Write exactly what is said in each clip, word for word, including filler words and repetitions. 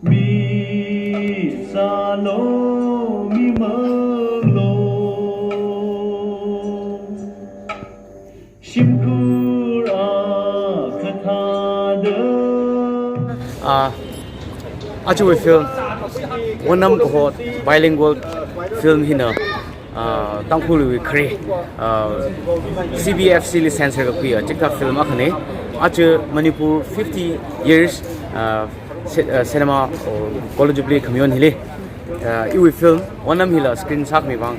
Mi sālu, mi manglu, shimkhur akha thāda. Ah, ajawui film, Vannam kaho bilingual film hina, ah, Tangkhulwui khare, ah, C B F C li censor kakhuiya chikathā film akhana. Aja Manipur fifty years, ah, ci-, ah, cinema, oh, Golden Jubilee khamayon hili, ah, iwui film Vannam hila screen sākhami vang,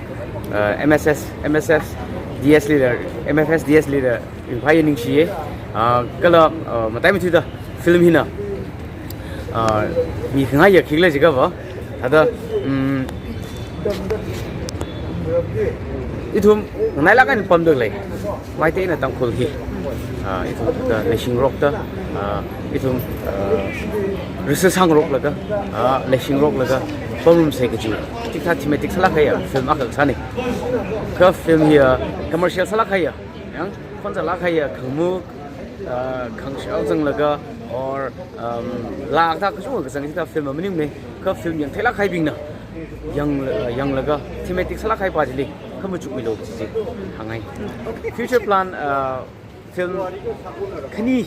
ah, M S S, M S S D S lila, M F S D S lila ringphāya ningshiya. Ah, kala, ah, mataimeithuida film hina, ah, mi khangaiya khikhala jiakha va, thāda, um, ithum nganailāk eina pamda lei, Meitei eina Tangkhul hi. Ah, ithum thāda leishingarokta, ah, ithum, ah, risa sāngaroklaga, ah, leishingaroklaga pamrumsa kaji chikathā thematic sālāk kahaiya film akha sāna. Kha film hi, ah, commercial sālāk kahaiya, yang khon sālāk kahaiya khangamuk, ah, khangashao zanglaga, or, um, laa kathā kachungkha kazang chikathā film maningmana. Kha film yangtheilāk kahaibingna yang, ah, yanglaga thematic sālāk kahaipa chili khamachukmilu kaji chi hāngngai. Future plan, ah, film khani,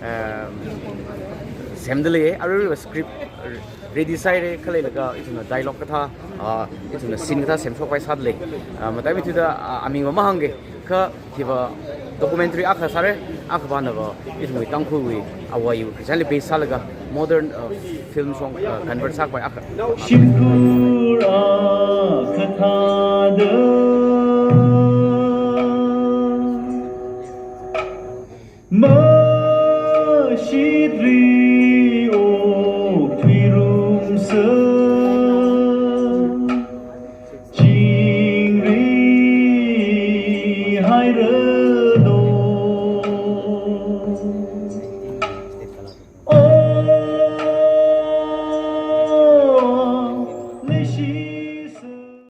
um, semda lei, aruiruiva script ready sāhaira, khaleilaga ithumna dialogue kathā, ah, ithumna scene kathā semshokpai sāda lei. Ah, mataimeithuida, ah, amingva mahāngga, kha hiva documentary akha sāra, akhava nava ithumwui Tangkhulwui avāyui khararchanli base sālaga modern, ah, film shong, ah, convert sākhavai akha. Shimkhur akha thāda, mashitri okthui rumsa, chingri haira